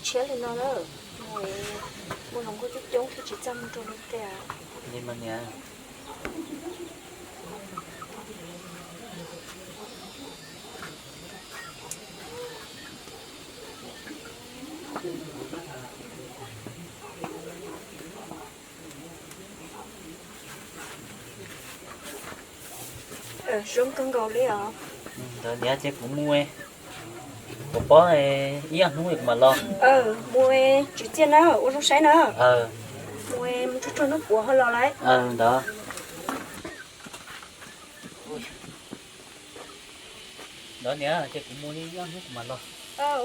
Siab li no na, mus, mus hluas nkauj coob coob thiab tsis txaj muag rau li tiag. Li mas niam. Zoo kawg nkaus li os. Ntawd niam ces kuv mus, kuv pom ib yam hnub kuv mam los. Mus, tsis txiaj na, ua zoo saib na. Mus, mus tsuag tsuag hnub puav ho los lauj. Ntawd. Ntawd niam ces kuv mus li ib yam hnub kuv mam los.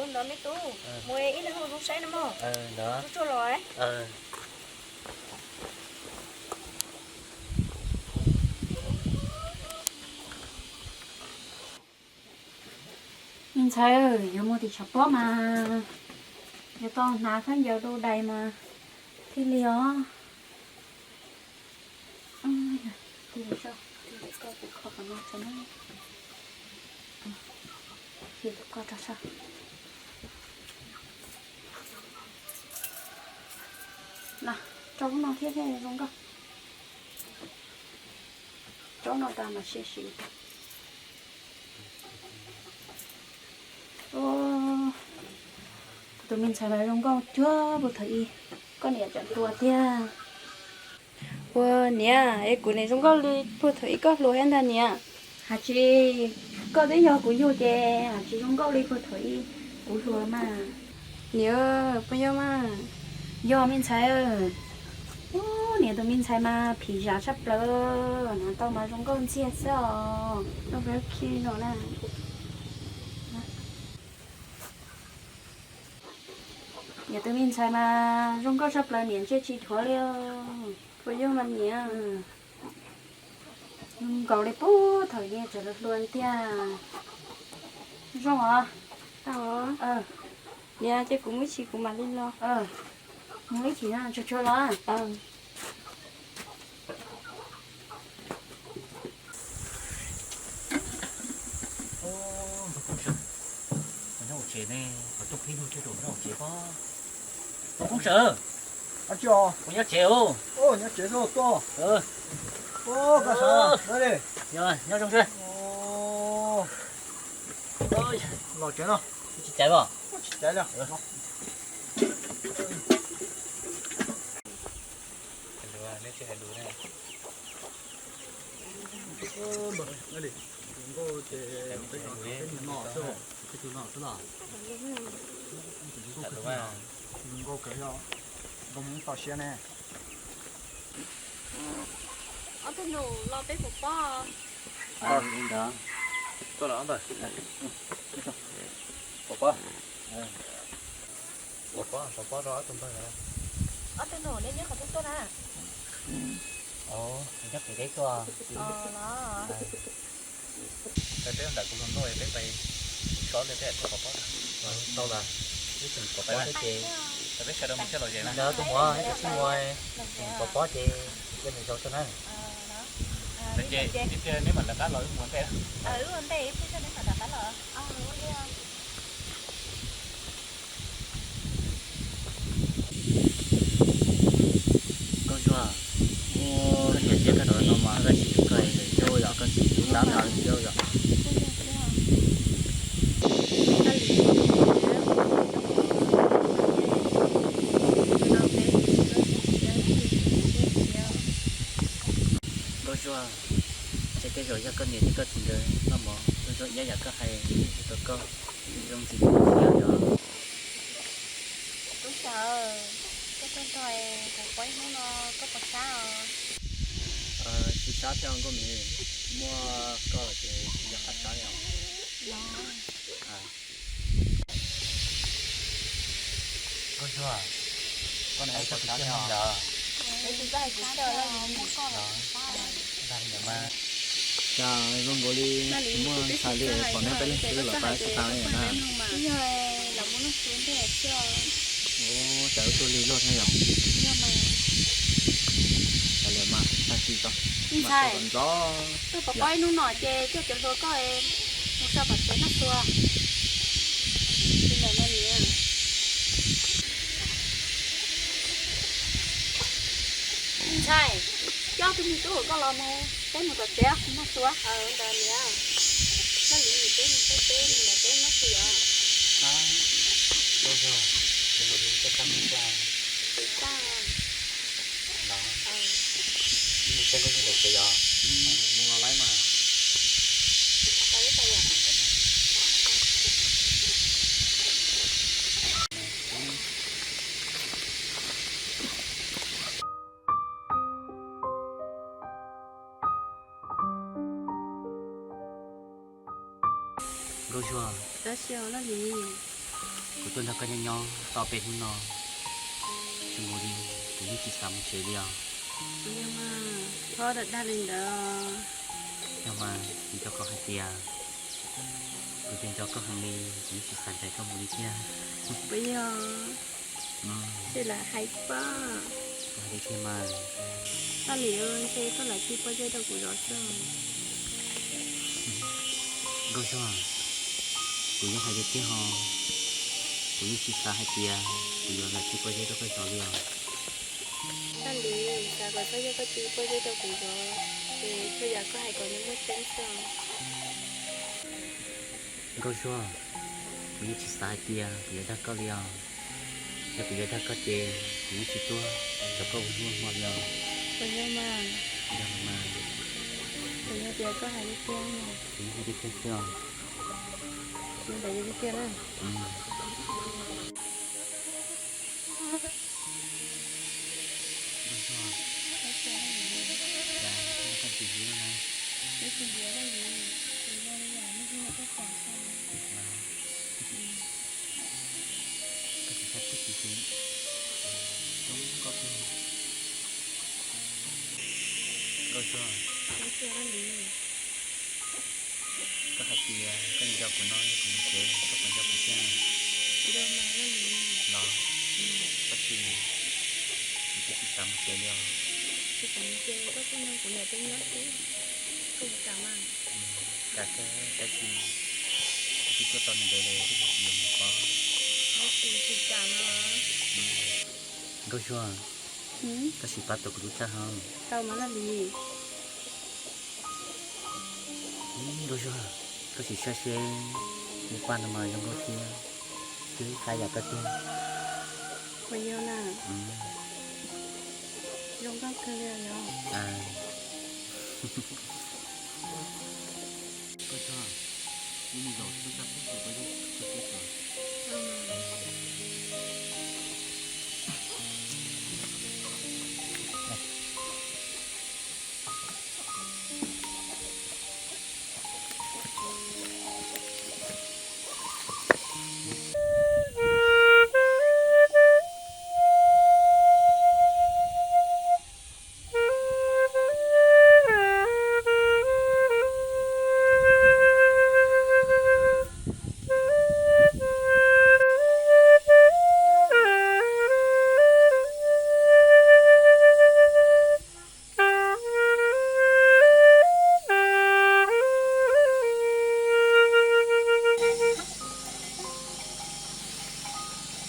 Ntawd me tub, mus ib leeg ua zoo saib na mog. Ntawd. Tsuag tsuag los. Me ntxhais, yuav mus tim tshav pob mas yuav tau hnav khaub ncaws du dais mas thiaj li os. Koj, koj kho qhov no tso na. Koj rau sab. Na, rau lub no thiab thiaj zoo nkauj. Rau no tas mas siab siv. Tus me ntxhais mas zoo nkauj cuag puag thaum ub koj niam tseem hluas tiag. Ua niam, es kuv niam zoo nkauj li puag thaum ub koj hluas thiab ntag niam. Hais tsis, koj twb yog kuv yug ces hais tsis zoo nkauj li puag thaum ub kuv hluas mas. Niam, puas yog mas? Yog me ntxhais. Ub, niam tus me ntxhais mas phim zam tshaj plaws, hnav tau mas zoo nkauj ntxiag xwb os. Niam tus me ntxhais mas zoo nkauj tshaj plaws, niam ntsia tsis dhuav li. Puas yog mas niam? Zoo nkaus li puag thaum ub tseem hluas hluas tiag. Zoo os. Niam, ces kuv mus ib chim kuv mam li los. Mus ib chim tsuag tsuag los. Nyob hauv tsev ne, qhov rooj qhib lug tsawg zaum nyob hauv tsev pob. Tus koob sawm, puas nyob tsev os? Nyob tsev xwb tuaj. Nyob zoo. Los tsev no. Tsis caiv os? Tsis caiv li. Nkauj ces peb no xwb, peb tus no xwb los. Nkauj kawg yog nkauj Hmoob toj siab ne. Ob tug nus los peb puas pob? Ntawd. Tuaj los ob npawg. Puas pob? Puas pob, puas pob rau ob tug npawg. Ob tug nus nej nyob qhov twg tuaj na? Nyob kev deb tuaj. Los. Peb ntawm kuv hluas nkauj peb pais tshov li peb tuaj puas pob. Tau las, ib tug puas pob thiab ces peb sawv daws mus coj los zem na. Ntawd tus muam ib tug tsis muaj, puas pob ces cia nws zaum tso na. Ces ib pliag neb mam lawv qab los wb mus ua ntej. Wb ua ntej ib pliag neb mam lawv qab los. Nkauj Zuag, koj niam thiab koj txiv no mas koj tsis hlub koj, koj tsis hlub koj. Nkauj Zuag, ces tej zaum yog koj niam thiab koj txiv nkawd noj mov, Nkauj Zuag, ib yam koj hais tsis tau koj, zoo tsis tau koj yog. Tub Sam, koj tuaj nrog kuv pw ib hnub no koj puas sab os? Tsis sab thiab Nkauj Mim, muaj koj ces tsis nco qab sab li os. Nkauj Zuag, koj niam tsis sab thiab os? Cas zoo nkaus li tsis muaj ntxhais li, pom nej peb leeg xwb los pab tsis tau li na. Cas wb tuaj lig luaj thiab yom? Cas li mas tag kis tau ntxov. Tuaj pom pob ib hnub no ces coj cov hluas koj mus so pom tsev noj tua. Li ntawm no niam. Coj tus me tub koj los mus, peb mus tom tsev, kuv noj tsuav. Ntawd niam, Laj Lis, peb mus peb, peb mus lawm peb nyob twg os? Nkauj Suab, kuv mus li, koj txaj muag tag. Kuv txaj. Los, mus peb Nkauj Suab tom tsev yom. Mus los laib mas. Nkauj Suab, kuv tuaj nrog koj nyob nyob tau peb hnub no, tsis mus li, kuv yeej tsis xav mus tsev li os. Yog mas, txhob dag dag li ntawd. Yog mas, kuv nco koj hais tias, kuv twb nco koj heev li, kuv yeej tsis xav nrhiav koj mus li thiab. Puas yog? Seb lam hais pob. Hais li thiab mas. Laj Lis, ntshe koj lam tsis pob zeb rau kuv zov xwb. Nkauj Suab, kuv yeej hais tiag tiag ho, kuv yeej tsis xav hais tias kuv yuav lam tsis pob zeb rau koj zov li os. Laj Lis, xav kom txhob yog koj tsis pob zeb rau kuv zov, es txhua yam koj hais kom nws muaj tseeb xwb os. Nkauj Suab, kuv yeej tsis xav hais tias kuv yuav dag koj li os. Yog kuv yuav dag koj ces kuv yeej tsis tuaj cov koj ua hnub hmo li os. Puas yog mas? Yog mas. Kuv yog tias koj hais tiag tiag. Kuv yeej hais tiag tiag xwb os. Ntawd yog tiag tiag na. Nkauj Suab, cas koj tsis hlub no na? Koj tsis saib tib si ces zoo nkauj tiag. Nkauj Suab, koj hais tias koj nco kuv no yog kuv mus tsev koj puas nco kuv thiab? Los, koj tsis, kuv twb tsis xav mus tsev li os. Kam kawg, tab sis kuv twb tuaj tau ntev ntev li, twb yog kuv yuav mus pob. Nkauj Suab, koj sim pab tuav kuv lub tsaj ho. Tau mas Laj Lis. Nkauj Suab, koj sim saib seb lub paj no mas zoo nkauj thiab, twb qab yam koj tiag. Puas yog na? Zoo nkauj kawg li os. Nkauj Suab, wb mus zaum txhua txhua txhua txhua txhua txhua txhua.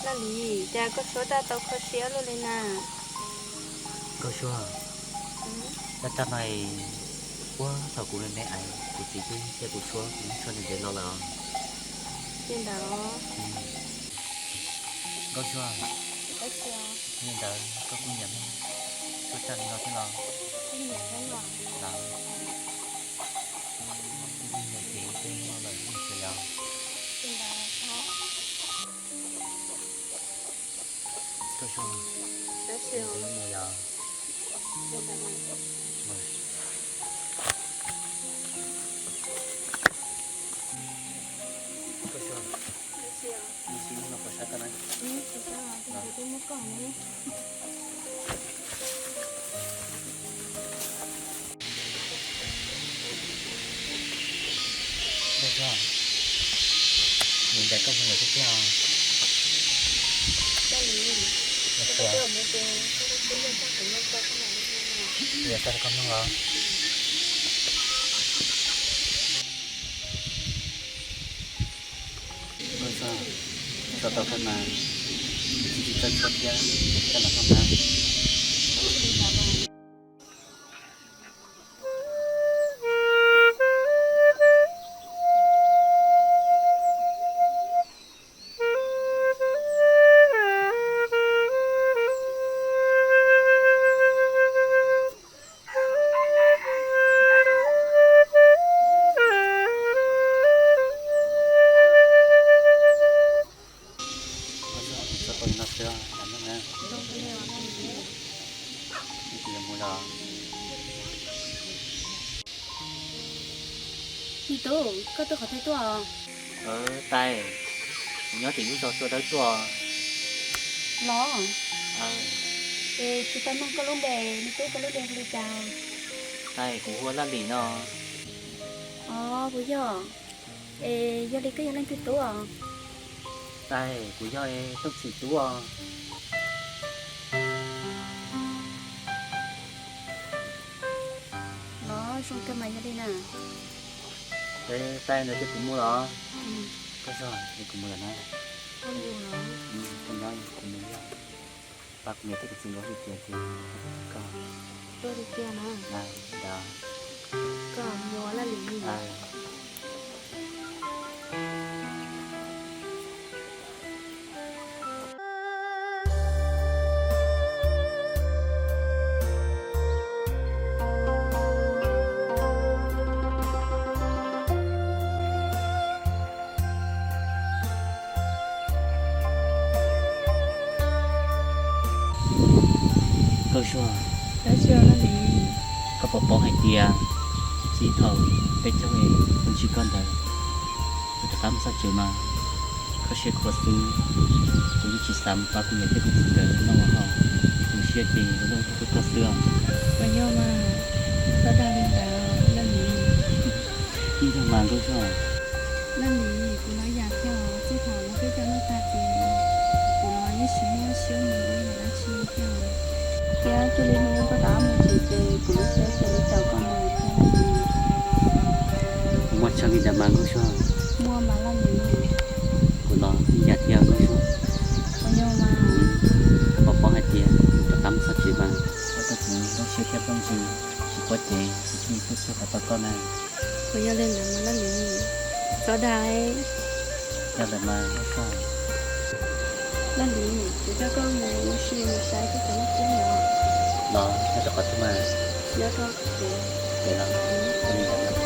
Laj Lis, cas koj suab raj tau kho siab luaj li na? Nkauj Suab, raj raj no puag thaum kuv me me ais kuv txiv twb thiab kuv suab kuv yeej tshuaj ntev ntev los lawm os. Li ntawd. Nkauj Suab, li ntawd koj kuj nyiam suab raj li no thiab los? Los, nyiam ces ib tug noj lawm yeej tsis yog. Nkauj Suab, mus yog. Nkauj Suab, mus sim mus no puas sab koj na? Nkauj Suab, mus ncaim koj mus lawm tiag tiag os. Nkauj Suab, yog koj koj mloog los. Nkauj Suab, tso tau koj mas, tsis tsis txawj tshuab thiab, koj los noj na. Koj tuaj qhov twg tuaj? Tais, kuv nyob tim lub zos Tsua Dawb tuaj. Los? Es tsis tau nug koj lub npe, nws teb koj lub npe hu li cas? Tais, kuv hu ua Laj Lim no. Os, puas yog? Es yog li koj yog leej twg tub? Tais, kuv yog Tooj Txim tub os. Los zoo kawg mas yog li na. Tais, ntawd ces kuv mus los. Koj zog es kuv mus lawm na. Koj mus los? Koj nyob kuv mus yog. Pab kuv niam thiab kuv txiv nkawd hais tias ces koj tuaj li tiag na. Koj mus Laj Lim. Nkauj Suab, koj puas paub hais tias txij thaum peb caug peb ntsib koj ntawd, kuv rov qab mus txog tsev mas koj siab khuav xwb. Kuv yeej tsis xav mus pab kuv niam thiab kuv txiv nkawd noj ua hauj, kuv siab ces ua luaj thiab koj xwb os. Puas yog mas, txhob dag li ntawd Laj Lim. Yeej yog mas Nkauj Suab. Laj Lim, kuv los yam thiab os, txij thaum lawv peb caug noj tag ces kuv los yeej tsis muaj siab mus ua yam dab tsi thiab. Thiab cuag li hnub koj rov mus tsev ces kuv lub siab cia li caum koj mus thiab Laj Lim. Muaj tshaj li ntawd mas Nkauj Suab? Muaj mas Laj Lim. Kuv los yeej yam thiab Nkauj Suab. Puas yog mas? Koj puas paub hais tias kuv rov qab mus txog tsev mas ua rau kuv zoo siab thiab phooj ywg tsis paub cev tsis txawj txhua qhov tau koj na. Puas yog li ntawd mas Laj Lim? Txhob dag. Yog lawm mas Nkauj Suab. Laj Lim, kuv coj koj mus ua si mus saib koj cov noj qub los. Los, nyob rau qhov twg mas? Nyob rau kuv. Ces los, ua li ntawd los.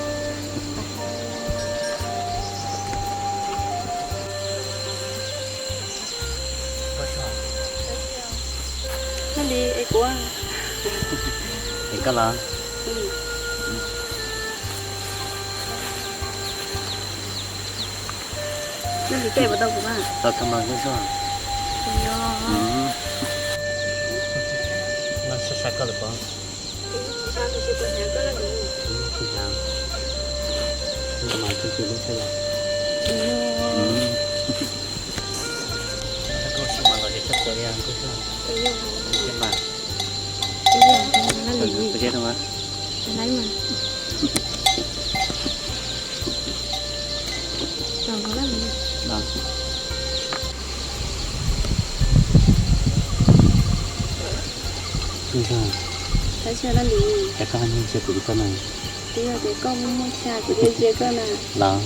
Laj Lim, es kuv. Es koj los? Laj Lim, koj puas tau kuv mas? Tau kawg mas Nkauj Suab. Puas yog? Noj sab sab koj lawm pob. Tsis hnyav, tsis hnyav, koj hnyav mas koj tsis lub tshaj yom. Koj koj ua si mas los ces txhob kawv li Nkauj Suab. Ua li mas. Ua li mas. Nkauj Suab, cas koj ho ntsia kuv li koj na? Twb yog tias koj muaj muaj tshaj kuv thiaj ntsia koj na. Los,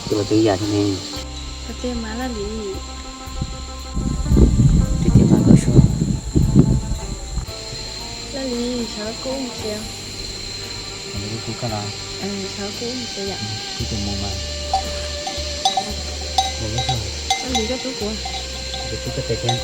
kuv los twb yam thiab ne. Ua li mas Laj Lim. Tiag tiag mas Nkauj Suab. Laj Lim, sawv kuv mus tsev. Kuv koj los? Sawv kuv mus tsev yom. Kuv tus mus mas. Laj Lim, koj tub kuv. Kuv tub koj tes thiab.